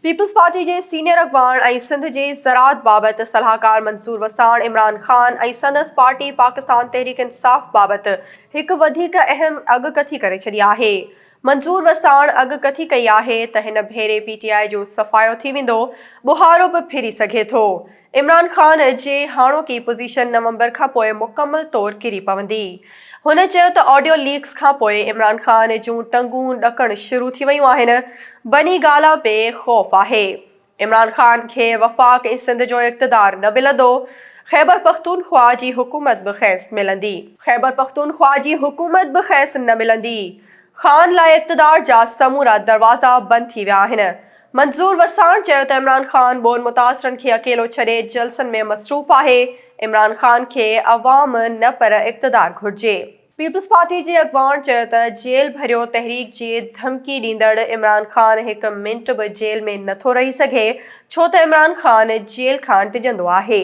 Peoples party جي senior اڳواڻ ۽ سنڌ جي زراعت بابت صلاحڪار منصور وساڻ عمران خان ۽ سندس پارٽي پاڪستان تحريڪ انصاف بابت هڪ وڌيڪ اهم اڳڪٿي ڪري ڇڏي آهي. منظور وساڻ اڳڪٿي ڪئي آهي ته هن ڀيري پي ٽي آء جو صفايو ٿي ويندو، ٻهارو به ڦري سگهي ٿو. عمران خان جي هاڻوڪي پوزيشن نومبر کانپوء مڪمل طور ڪري پوندي. هن چيو ته آڊيو ليڪس کانپوء عمران خان جون ٽنگون ڏڪڻ شروع ٿي ويون آهن، بني گالا به خوف آهي. عمران خان کي وفاق ۽ سنڌ جو اقتدار نه ملندو، خيبرپختونخوا جي حڪومت به کيس ملندي. خيبرپختونخوا جي حڪومت به کيس نه ملندي، خان لاء اقتدار جا سمورا دروازا بند ٿي ويا آهن. منظور وساڻ چيو ته عمران خان ٻوڏ متاثرن کي اڪيلو ڇڏي جلسن ۾ مصروف آهي، عمران خان کي عوام نه پر اقتدار گهرجي. پيپلز پارٽي جي اڳواڻ چيو ته جيل ڀريو تحريڪ جي ڌمڪي ڏيندڙ عمران خان هڪ منٽ به جيل ۾ نٿو رهي سگهي ڇو ته عمران خان جيل کان ڊڄندو آهي.